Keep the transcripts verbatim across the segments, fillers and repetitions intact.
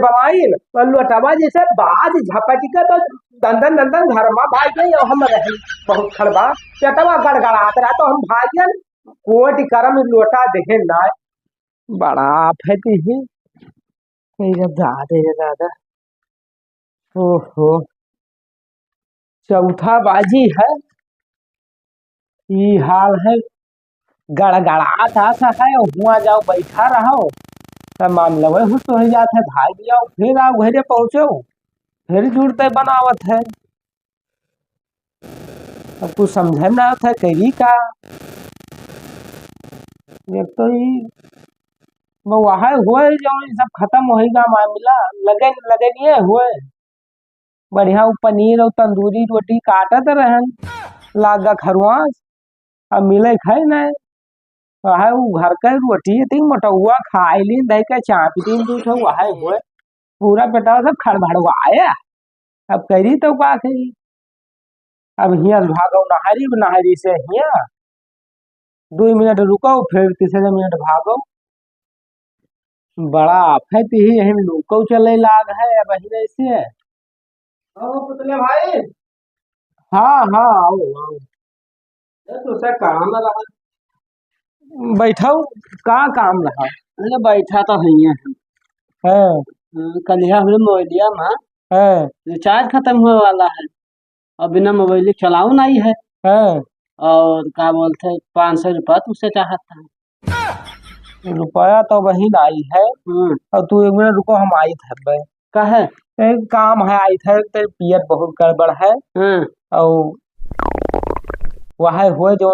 बनाइन, और लोटवा जैसे बाज झपट के बस दंदन दंदन घर में भाग गई, और हम रहे बहुत खड़बा, पेटवा गड़गड़ात रहा, तो हम भागियन, कोटि करम लोटा देहे ना, बड़ा आफत ही। ए दादा, ए दादा। ओहो, चौथा बाजी है, ई हाल है, गड़गड़ात आत है, हुआ जाओ बैठा रहो, तब मामला वही हुस हो जात है, भाग जाओ, फिर आओ घरे पहुँचो, फिर जुड़ते बनावत है। अब कुछ समझे में ना आवत है, करी का? एक तो ई वो वहाँ होए, जौन ई सब खत्म होइगा मामला, लगे, लगे नहीं है होए। बढ़िया वो पनीर और तंदूरी रोटी काटत रहन, लागा खरवास, अब मिले खाए ना। वहाँ वो घर के रोटी इतनी मोटौआ खाए लीन, दही के चाप दिन दू ठो वहाँ होए, पूरा पेटवा सब खड़बड़वाए। अब करी तो का करी? अब हियाँ से भागो नहरी, नहरी से हियाँ, दुई मिनट रुको, फिर तीसरे मिनट भागो। बड़ा आफत ही, यही लूको चले लाग है अब यही से। ओ पुतले भाई। हाँ, हाँ, आओ, आओ। ए, तुझसे काम रहा। बैठाओ, का काम रहा? अरे, बैठा तो हइये है। हाँ। हाँ, कलिया हमरे मोबाइलिया में हाँ। रिचार्ज खत्म होए वाला है, और बिना मोबाइल चलाऊ नहीं है। हाँ। और का बोलते हैं, पाँच सौ रुपया तुझसे चाहत है। रुपया तो वही नहीं है। हम्म। और तू एक मिनट रुको, हम आई थे बे। का है? एक काम है, आई थे, तेरे पियत बहुत गड़बड़ है। हम्म। और वह हुए जो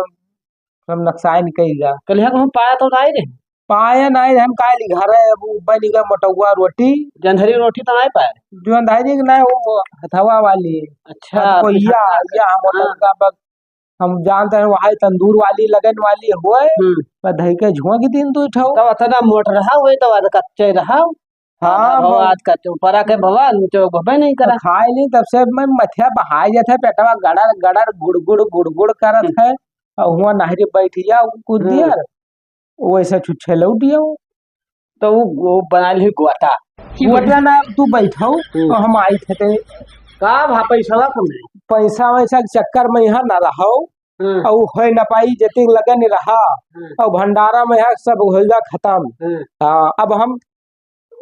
हम नक्साइन कइला। कलिया कहूँ पाया तो नहीं रहे? पाया नहीं रहे, हम काहे ली घर है, अब ऊपर निका मोटौआ रोटी। जंधरी रोटी तो नहीं पाए? जो अंधारी के नहीं, वो हथवा वाली। अच्छा, हथवा, पिछला या, वाला। या मोटौआ हाँ। बग-, हम जानते हैं, वहाँ तंदूर वाली, लगन वाली होए, हम्म। मैं धई के झोंक दिन दू ठो। तब अतना मोट रहा, वही तो वाला कच्चे रहा। हाँ, हाँ, भवा, बहुत। आज कच्चे ऊपर आके भवा, नीचे घुपे नहीं करा। खाए ली, तब से मैं मथिया बहाई जाते, पेटवा गड़र, गड़र, गुड़, गुड़, गुड़, गुड़ करत हम्म। है। और हुआ नहरी बैठ गया, कुछ हम्म। दिया, वैसे छुच्छे लौट गया। तो वो, वो बना ली गोटा। गोटा ना, अब तू बैठो, हम्म। तो हम आई थे ते। का भा पैसा कम है? पैसा वैसा के चक्कर में यहाँ ना रहो। हम्म। और होए ना पाई, जतिक लगन रहा। हम्म। और भंडारा में है, सब होइगा खत्म। हम्म। हाँ, अब हम,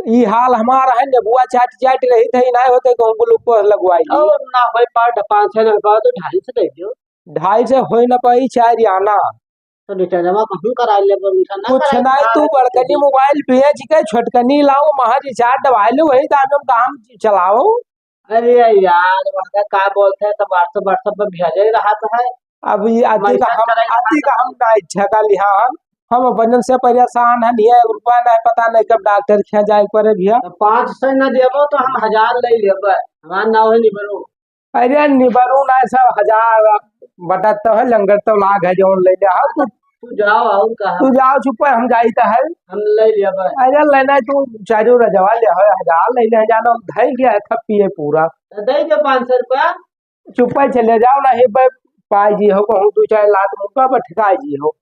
ई हाल हमारा है, नेबुआ चाट चाट रही थे, ना होते कहूँ ग्लूकोज लगवाई। और ना होए पाए, पाँच छः दिन बाद तो ढाई से दे दो। ढाई से होए ना पाई, चार आना। तो रिचार्जवा कहूँ कराई ले, पर उनका ना कुछ कराई, नहीं, ना तू कराई बड़कनी दे। मोबाइल बेच के छोटकनी लाओ, वहाँ रिचार्ज डलवाई लो, वही दाम में काम चलाओ। अरे यार, वहाँ का बोलते हैं, तब WhatsApp, WhatsApp पर भेजे ही रहा तो है। अब ये आती का मैसेज हम, करेंगे आती ना। का हम ना इच्छा का लिहान, हम अपन से परेशान है, नहीं है, एक रुपया नहीं, पता नहीं कब डॉक्टर के यहाँ जाए पड़े भैया। तो पाँच सौ ना देबो तो हम हजार ले लेबे, हमार नाव है निबरू। अरे निबरू ना, सब हजार बटत तो है, लंगर तो लाग है, जौन ले ले। हाँ, तू, तू जाओ, और कहा? तू जाओ, चुप है, हम जाई तो है। हम ले लिया भाई। अरे लेना है, तू चारों रजवा ले, है, हजार ले ले, जानो, धई गया है, थप्पी है पूरा। तो दे दो पाँच सौ रुपया। चुप है, चले जाओ ना, हे बे, पाई जी हो, कहूँ दू चार लात मुक्का पर ठिकाई जी हो।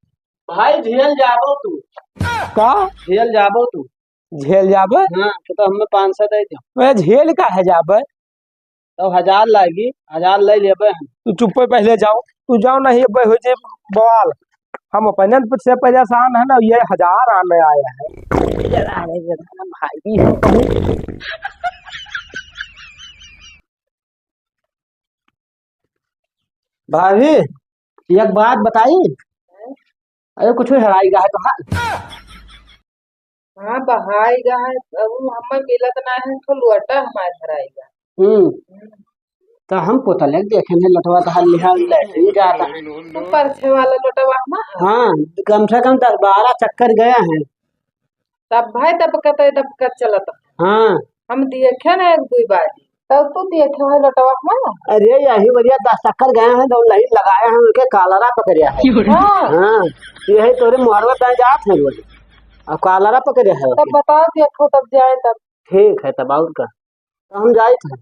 भाई, झेल जाबो तू। का? झेल जाबो तू। झेल जाबे? हाँ, तो, तो हमें पाँच सौ दे दो। मैं झेल का है जाबे? तो हजार लागी, हजार ले लेबे हम। तू चुप्पे पहले जाओ, तू जाओ, नहीं अबे हो जे बवाल। हम अपन से परेशान है ना, ये हजार आने आया है। जरा रे, जरा ना भाई, ये कहूँ। भाभी, एक बात बताई। अरे, कुछ हेराई गा है तो हाँ। हाँ, बहाई गा है, अब उ हमें मिलत ना है, तो लोटा हमार हेराई गा। हम्म। हम्म। तो हम पोतले देखे नहीं, लोटवा तो हर लिहा लेटरिन जाता है। तो परछे वाला लोटवा हमार? हाँ, कम से कम दस बारह चक्कर गया है। तब भाई दबकत है, दबकत चलत है। हाँ। हम देखे ना एक दुई बारी। तब तू देखे है लोटवा हमार? अरे, यही बढ़िया दस चक्कर गए हैं, तो लाइन लगाए हैं, उनके कालरा पकड़िया है। हाँ। हाँ, यही तोरे मुहरवा पे जात है रोज। अब कालरा पकड़े है तब ओके। बताओ, देखो, तब जाए तब। ठीक है, तब और का? तो हम जाइत है,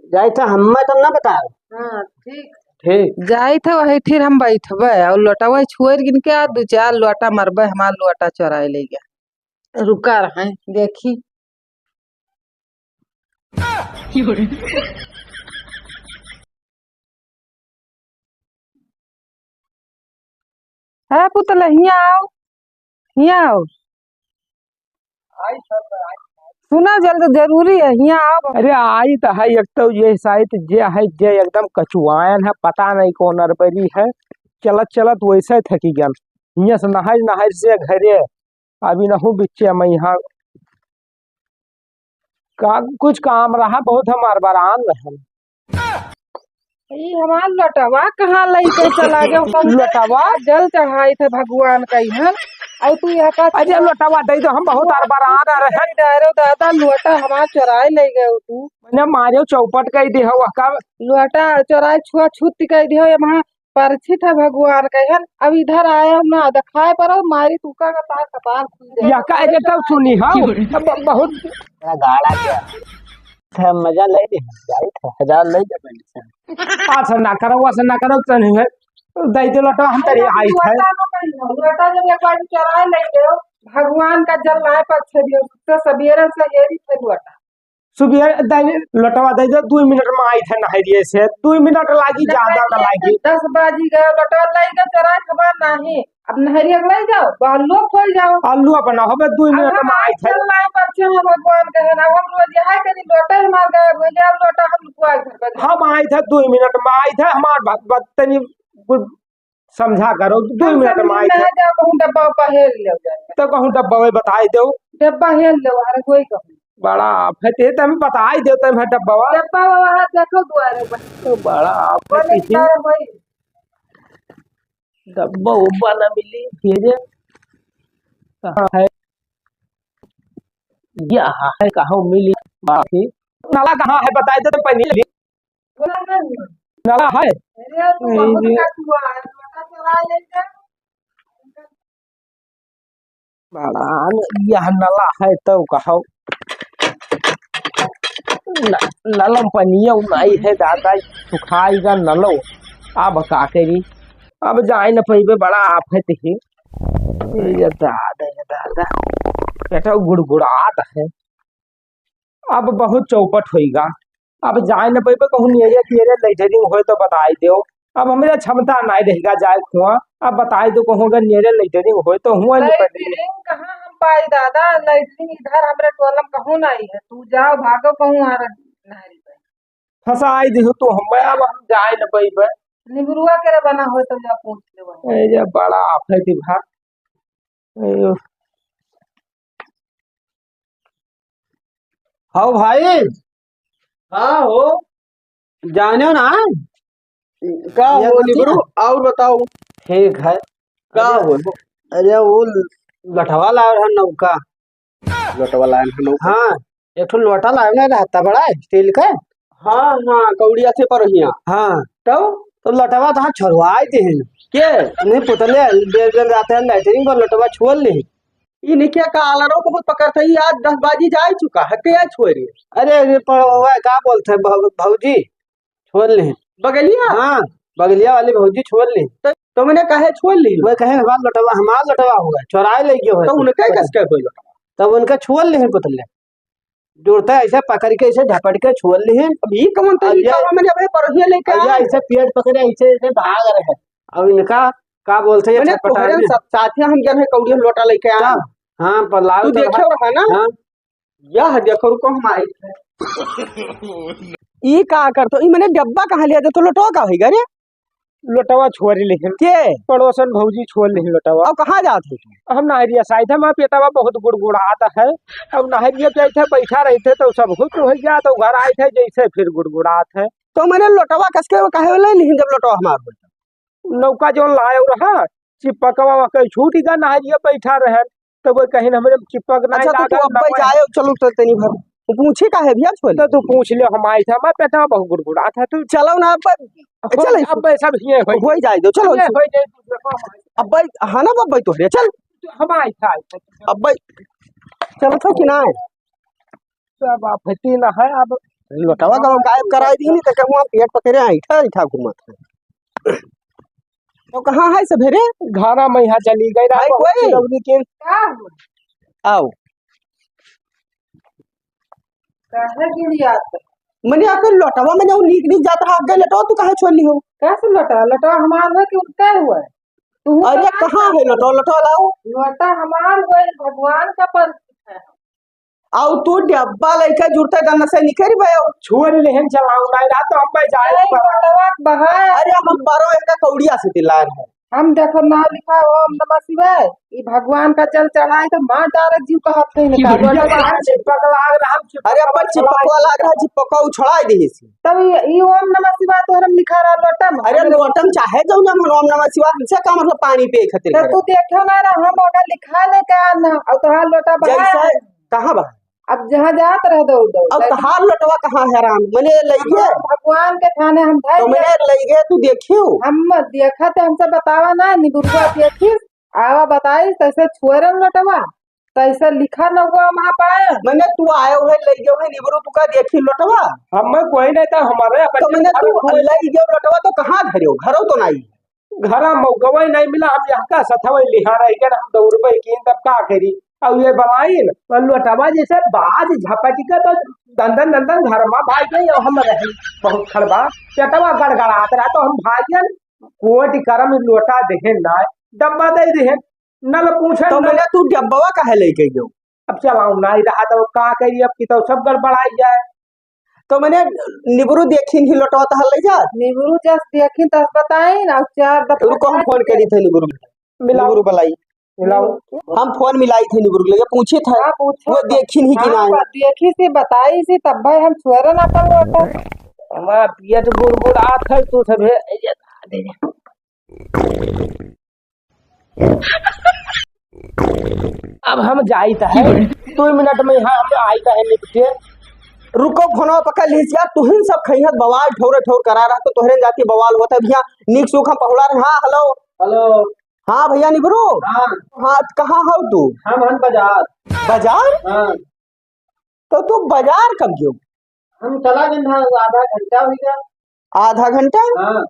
जाइत है, हमें तब ना बताओ। हाँ, ठीक। ठीक। जाइत है, वही फिर हम बैठबे और लोटवा छोड़ गिन के आ, दू चार लोटा मरबे, हमार लोटा चोराए ले गया। रुका रहे, देखी। है पुतला, हियाँ आओ, हियाँ आओ। सुना, जल्द जरूरी है, हियाँ आओ। अरे आई त है, एक तो ये साइत जे है, जे एकदम कचुआयन है, पता नहीं कौन अरबरी है, चलत चलत वैसे थकी गन। हियाँ से नहाइर नहाइर से घरे, अभी नहू बिच्चे मैं यहाँ का कुछ काम रहा, बहुत हमार बरान रहन। ई हमार लोटवा कहाँ लइके चला गयो? लोटवा? जल चढ़ाई थे भगवान का इहन। अउ तू यहाँ का अरे लोटवा दे दो, हम बहुत अरबरान रहन। अरे दादा, लोटा हमार चोराए ले गयो तू। मैंने मारे चौपट कह दी हो का। लोटा चोराए छुआ छूत कह दी हो, ये वहाँ परिचित है भगवान का, है न? अब इधर आया हूँ ना, दिखाए पड़ो, मारी तू का, का तार कपार खुल जाए। या का, अरे तब सुनी, हाँ, अब बहुत बड़ा गाड़ा क्या? था, मजा ले ले, जाई था, हजार ले ले पहले से। पास ना करो, वैसे ना करो, तो नहीं है। दे दे लोटा, हम तेरी आई थे। लोटा जब एक बार चला ले गयो, भगवान का जल लाए पर छे दियो, तो सबेरे से ये भी थे लोटा। सुबह दे, लोटवा दे दे, दुई मिनट में आई थे नहरिए से, दुई मिनट लागी, ज्यादा ना लागी। दस बाजी गए, लोटवा लाई गए, चोराए खबर नाही। अब नहरिया के लाई जाओ, बालू खोल जाओ। आलू अपना होबे, दुई मिनट में आई थे। चल लाए पर छे हम भगवान कहे ना, हम रोज यह करी, लोटा हमार गायब हो जाए, लोटा हम लुकवा घर पर। हम आई थे, दुई मिनट में आई थे, हमार बात, बात तनी कुछ समझा करो, दुई मिनट में आई थे। जाओ, कहूँ डब्बा उब्बा हेल ले जाए। तो कहूँ डब्बा में बताई दो। डब्बा हेल ले, अरे कोई कहूँ। बड़ा आफत है, तुम बताई दो, तुम है डब्बा वा। डब्बा वा वहाँ देखो दुआरे पर। तो बड़ा आफत है। डब्बा उब्बा ना मिली, फिर कहाँ है? यहाँ है, कहाँ मिली? बाकी नाला कहाँ है, बताई दो, तो पानी ले। नाला है? अरे, तो बहुत का कुआं है, लोटा चला लेते हैं। बड़ा न, यह नला है तो कहो। न-, नलम पनिया उनाई है दादा, सुखाई गा नलो। अब का करी, अब जाए न पइबे, बड़ा आफत है। ये दादा, ये दादा, बेटा गुड़गुड़ात है। अब बहुत चौपट होइगा, अब जाए न पइबे, कहूँ नियरे तियरे लेटरिन होए तो बताई देओ। अब हमरे क्षमता नाई रहेगा जाए कुआं, अब बताई दो कहूँ अगर नियरे लेटरिन होए तो हुआ नहीं पड़े। लेटरिन कहाँ हम पाई दादा, लेटरिन इधर हमरे टोलम कहूँ नाई है, तू जाओ भागो कहूँ आ नहरी पे। फंसाई दिहो तू हमें, अब हम जाए न पइबे। निबरुआ के रे बना होए तो जा पूछ ले वहीं। ए, ये बड़ा आफत है भाई। ए, हाउ भाई। हाँ हो। जाने ना। का ये हो तो निबरू, ठीक है। और बताओ। ठीक है। का अरे, हो? अरे वो लठवा लाए रहा नौका। लोटवा लाए रहा नौका। हाँ, एक ठो लोटा लाए ना रहता बड़ा स्टील का। हाँ, हाँ, कौड़िया से पर हिया। हाँ। तो? तो लोटवा तो हाँ छोड़वाए दे हैं। के? नहीं पुतले, दे दे जाते हैं लेटरिन पर लोटवा छोड़ ले। ई निकिया का आलरो बहुत पकड़ था, ई आज दस बाजी जा ही चुका है, के आज छोड़ रही है? अरे, अरे, पर वह का बोलते हैं भौ-, भौजी, छोड़ ले। बगलिया? हाँ, बगलिया वाली भौजी छोड़ ले। तो, तो मैंने कहे छोड़ ली? वह कहे हमार लोटवा, हमार लोटवा हुआ, चोराए ले गयो है। तो उनका ही कस के कोई लोटवा? तब उनका छोड़ ले हैं पुतले। जुड़ता है ऐसे पकड़ के, ऐसे झपट के छोड़ ले हैं। अब ये कौन तरीका अब ये हुआ? मैंने अपने पड़ोसिया लेके अब ये आया। ऐसे पेट पकड़े, ऐसे, ऐसे भाग रहे हैं। अब इनका का बोलते हैं, मैंने छटपटा तोहरे रहे हैं। सब साथिया हम जन है कौड़िया लोटा लेके आया। हाँ, पर लाल तू तो देखे भाग हो ना? हाँ। यह देखो, रुको, हम आई थे। ई का करतो? ई मने डब्बा कहाँ लिया जातो? लोटवा का होई रे? लोटवा छोड़ लिहिन। के? पड़ोसन भौजी छोड़ लिहिन लोटवा। अब कहाँ जात हो तू? हम नहरिया से आए थे, हमारा पेटवा बहुत गुड़गुड़ात है। अब नहरिया पे आए थे, बैठा रहे थे, तो सब हुत हो गया, तो घर आए थे, जैसे फिर गुड़गुड़ात है। तो मने लोटवा कस के वो काहे ले लिहिन, जब लोटवा हमार हो? नौका जौन लायो रहा, चिपकवा वहाँ कहीं छूट गया, नहरिया बैठा रहे, तो वो कहीं हमरे चिपक तो नहीं अच्छा, तो तू लागल, अब्बे नौका जाए, चलो तो तनी भर। वो पूछी का है भैया, छोड़। तो तू पूछ ले, हम आए थे, हमारे पेटवा बहुत गुड़गुड़ा था, तू चलो ना अब्बे, हो, चल, अब्बे सब हिये होई। होई जाए दो, चलो। ये होई जाए, तू देखो, हम आए। अब्बे, हाँ ना अब्बे, तोहरे, चल। हम आए थे, आए थे। अब्बे, चलो तो कि ना है? सब आफती ना है, अब लोटवा तो गायब कराई दी, नहीं तो कहूँ पेट पकड़े, ऐठा, ऐठा घूमत है। तो कहाँ है सभेरे? घरा में यहाँ चली गई, भाई, रात को कोई? चिरौरी के। का हो? आओ। काहे गिड़ियात? मने आके लोटवा में जब नीक नीक जात रहा, आगे लोटवा तू काहे छोड़ ली हो? कैसे लोटवा? लोटवा हमार है कि उनका हुआ है? तू अरे कहाँ है लोटवा? लोटवा लाओ। लोटा हमार हुआ है, भगवान का पर है। आउ तू डब्बा लइके जुरते दन से निकल बे। छोड़ लेहन चलाऊ नहीं रहा तो हम भाई जाए अरे, पर। लोटवा बहा। अरे, हम बारह एक कौड़िया से दिलान है। हम देखो ना लिखा ओम नमः शिवाय, ई भगवान का जल चढ़ाए तो मार डारे जीव का हाथ नहीं निकाल। अरे बाहर चिपक लाग रहा, हम चिपक अरे अब्बा चिपकवा लाग रहा, चिपकवा उछड़ाए दे इसे। तब ई, ई ओम नमः शिवाय तोहरे में लिखा रहा लोटा में। अरे लोटा में चाहे जाओ ना, हम ओम नमः शिवाय, हमसे का मतलब पानी पिए खातिर तब करे? तू देखो ना रहा, हम ओका लिखा लेके आना, और तोहार लोटा बाहर जैसे है। कहाँ बा? अब जहाँ जात रह दौड़ दौड़। अब तहार लोटवा कहाँ है राम? मने लइगे? भगवान के थाने हम धर तो मने लइगे, तू देखियो? हम देखा थे, हमसे बतावा ना, निबुरवा देखी, आवा बताई, तैसे छुअरन लोटवा, तैसे लिखा न हुआ वहाँ पाए। मने तू आयो है, लइगे है निबुरु, तू का देखी लोटवा? हमें कोई नहीं था, हमारे अपन तो मने तू लइगे लोटवा तो कहाँ धरियो? घरो तो नहीं। घरा मौगवै नहीं मिला, हम यहाँ का सथवै लिहा रह गए, हम दौड़बै की तब का करी। अब ये बलाइन, तो लोटवा जैसे बाज झपट के तो दंदन दंदन घर में भाग गई, और हम रही बहुत खड़बा, पेटवा गड़गड़ात रहा, तो हम भागियन, कोटि करम लोटा देहे ना, डब्बा दे देहे, नल पूछे तो न। मने तू डब्बवा काहे लेके गयो? अब चलाऊ ना ही रहा, तो का करी, अब की तो सब गड़बड़ाई जाए। तो मने निबुरु देखिन ही लोटवा तहार लइ जा। निबुरु जस देखिन तस बताइन, और चार दफा रुको, हम फोन करी थे निबुरु। मिलाओ। निबुरु बलाई। मिलाओ। हम फोन मिलाई थे निबुरु लगे, पूछे थे। हाँ, पूछो वो तो। देखिन ही कि हाँ, नहीं? बस देखी सी, बताई सी, तब भाई हम छोरे ना अपन लोटा। हमारा पेट गुड़गुड़ात है, तू सब है, ये दे दे। अब हम जाइत है, दो मिनट में यहाँ हम आइत है निपटे। रुको, फोनवा पकड़ लीस यार, तुहिन सब खइहत बवाल ठौरे ठौर करा रहा, तो तोहरे जाके बवाल होत है भैया, नीक सुख हम पहुड़ा रहे। हाँ, हेलो। हेलो। हाँ भैया निबरू। हाँ। हाँ, कहाँ हौ तू? हम हन बाजार। बाजार? हाँ। तो तू बाजार कब गयो? हम चला गए था, आधा घंटा हो गया। आधा घंटा? हाँ।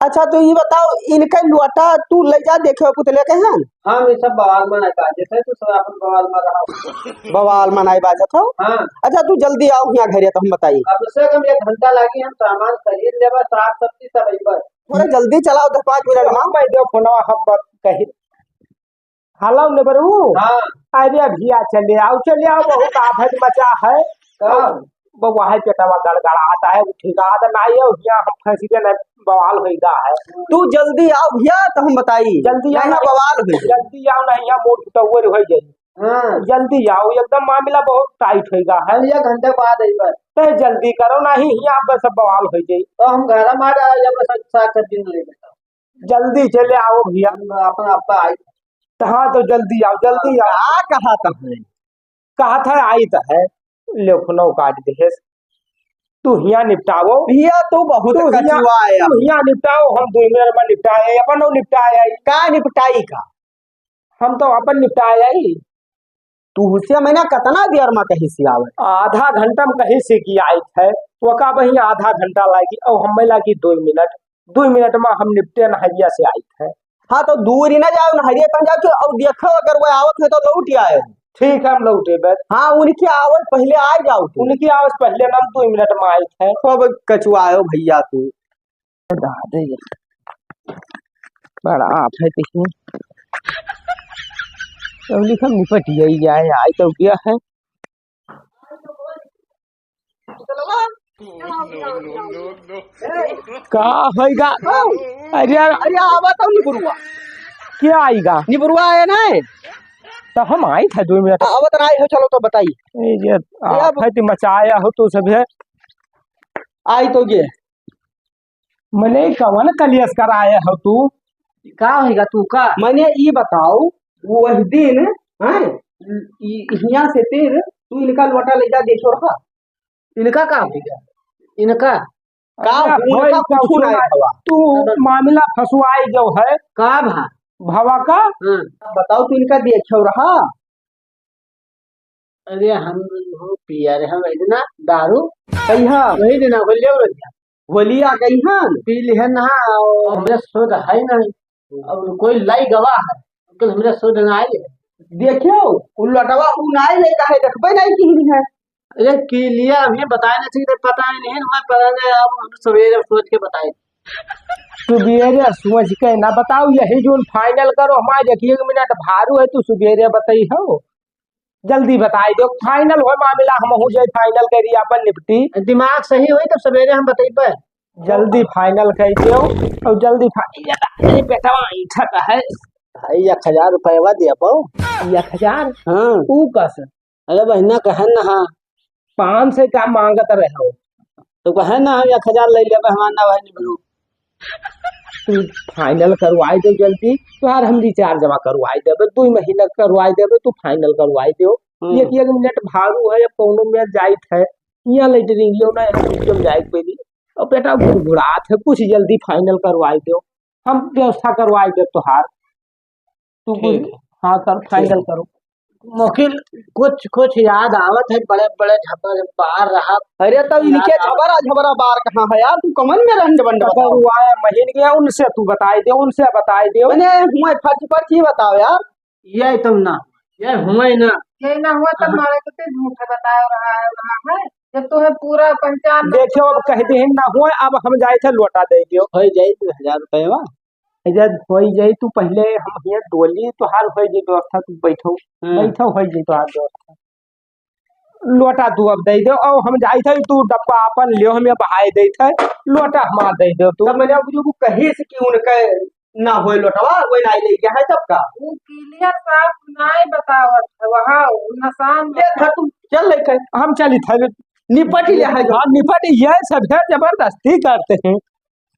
अच्छा, तो ये बताओ, इनका लोटा तू ले जा, देखे हो पुतले के हैं? हाँ, ये सब बवाल मनाए बाजत है, तो सब अपन बवाल मना रहा हो। बवाल मनाए बाजत हो? हाँ। अच्छा, तू जल्दी आओ यहाँ घरे, तो हम बताई। अब से कम एक घंटा लागी, हम सामान खरीद लेबा, साग सब्जी सब एक बार। थोड़ा जल्दी चलाओ, दस पाँच मिनट में। मैं जो फोनवा हम बात कही। हेलो निबरू। हाँ। अरे भैया चले आओ, चले आओ, बहुत आफत मचा है। का? बउआ है पेटवा गड़गड़ात है, उठेगा तो नहीं है, यहाँ हम फंस गए ना, बवाल होइगा है। तू जल्दी आओ भैया, तो हम बताई। जल्दी आओ नहीं, ना। बवाल होइगा। जल्दी आओ ना, यहाँ मूड तो ओवर हो जाए। हाँ। जल्दी आओ, एकदम मामला बहुत टाइट होइगा है। हम एक घंटे बाद आई बस। तो जल्दी करो, नहीं यहाँ बस बवाल हो जाए। तो हम घर में आ जाओ, जब बस साग सब्जी नहीं लेके। जल्दी चले आओ भैया। हम अपन आपका आई। हाँ, तो जल्दी आओ, जल्दी आओ। का कहा था है? कहा था, आई तो है। ले, फोनवा काट देहेस। तू हियाँ निपटाओ। भैया, तू बहुत तू हियाँ, कचुआ है। तू हियाँ निपटाओ, हम दो मिनट में निपटाए, अपन वो निपटाए आई। का निपटाई का? हम तो अपन निपटाए आई। तू से मैंने कितना देर में कहीं से आवे? आधा घंटा में कहीं से की आई है, वो का वही आधा घंटा लागी, और हमें लागी दो मिनट। दो मिनट में हम निपटे नहरिया से आई है। हाँ, तो दूर ही ना जाओ, नहरिया कहाँ जाओ, कि अब देखो, अगर वो आवत है तो लौट ही आए। ठीक है, हम लौटे बस। हाँ, उनकी आवत पहले आ जाओ तू। उनकी आवत पहले ना, दो मिनट में आई है। खूब कचुआयो भैया तू। दादे, बड़ा आप है देखिए। तो लिखम निपट गई है, आई तो गया है। का होइगा? अरे, अरे, आवा तो निबुरुआ। क्या आइगा? निबुरुआ आया ना? तो हम आई था दो मिनट। आवत ना आई हो, चलो तो बताई। ए, ये अरे, अब आफत मचाया हो तो सब है। आई तो ये। मने कवन कलियस कराए हो तू? का होइगा तू का? मने ई बताओ, वो वही दिन, हैं, ई हियां से तेर तू इनका लोटा ले जा दे छोड़ का। इनका का होइगा? इनका? का अरे होइगा? भाई, कुछ कुछ नहीं नहीं। भवा। तू मामला फंसवाई जो है। का भा? भवा का? हाँ। बताओ, तू इनका देखे रहा? अरे हम हो पिया रहे हम इतना दारू। कहिया? वही दिन होलिया हो गया। होलिया कहिया? पी लिहे ना, और हमरे सुध है नहीं। अब कोई लाई गवा है, लेकिन हमरे सुध ना आई है। देखियो, उ लटवा उ नाई ले काहे देखबे नहीं की है। अरे, clear अभी बताए ना चाहिए, पता ही नहीं, मैं पता नहीं, अब हम सवेरे सोच के बताए। सुबेरे सोच के ना बताओ, यही जौन final करो, हमारे एक, एक मिनट भारू है, तू सुबेरे बताई हो, जल्दी बताई दो, final हो मामला, हम हो जाए final करी अपन निपटी। दिमाग सही होई तब सवेरे हम बतइबे। जल्दी final कर दो और जल्दी final, अरे बेटवा ऐठा का है। भाई, एक हजार रुपया दे पाओ। एक हजार? हाँ। ऊ कस? अरे बहिना, कहे ना, हाँ। पाँच सौ का मांगत रहे हो। तो कहे ना, हम एक हजार ले लेबे, हमार ना भाई निबरू। तू final करवाई दे जल्दी, तोहार हम recharge जमा करवाई देबे, दो महीना करवाई देबे, तू final करवाई दे। हम्म। एक, एक मिनट भारू है, अब कौनो में जाइत है, यहाँ लेटरिंग लियो ना, यहाँ system जाए के पहले। अब बेटा गुड़गुड़ात है, कुछ जल्दी final करवाई दो, हम व्यवस्था करवाई दे तोहार। तू कुछ, ठीक है। हाँ, कर, ठीक। Final करो। मुखिल, कुछ, कुछ याद आवत है, बड़े, बड़े झबर बार रहा। अरे, तब इनके याद आवत। झबरा, झबरा बार कहाँ है यार? तू कमन में रहन बंड बताओ। हुआ है, महीन के उनसे तू बताई दे, उनसे बताई दे। मैंने हुआ फर्ज, फर्ज ही बताओ यार। ये तुम ना, ये हुआ ही ना। ये ना हुआ तब हाँ। मारे तो झूठ बताओ रहा है, रहा है। जब तुम्हें पूरा पहचान ना देखो, अब कह दे ना हुआ, अब हम जाए थे लोटा दे दियो। हो जाए दो हजार रुपये वा। जब होई जाई, तू पहले हम हियाँ डोली, तोहार होई जाई व्यवस्था, तू बैठो, हाँ। बैठो, होई जाई तोहार व्यवस्था। लोटा तू अब दे दे, और हम जाई थे, तू डब्बा अपन लियो, हम यहाँ बहाए दे थे, लोटा हमार दे दे तू। तब मैंने अब जो कहे से कि उनके ना होए लोटवा, वही ना ले गया है तब का? वो clear साफ नाई बतावत है, वहाँ नसान ले था तू, चल लेके। हम चली थे। निपट ही ले है। हाँ, निपट, ये सब है, जबरदस्ती करते हैं।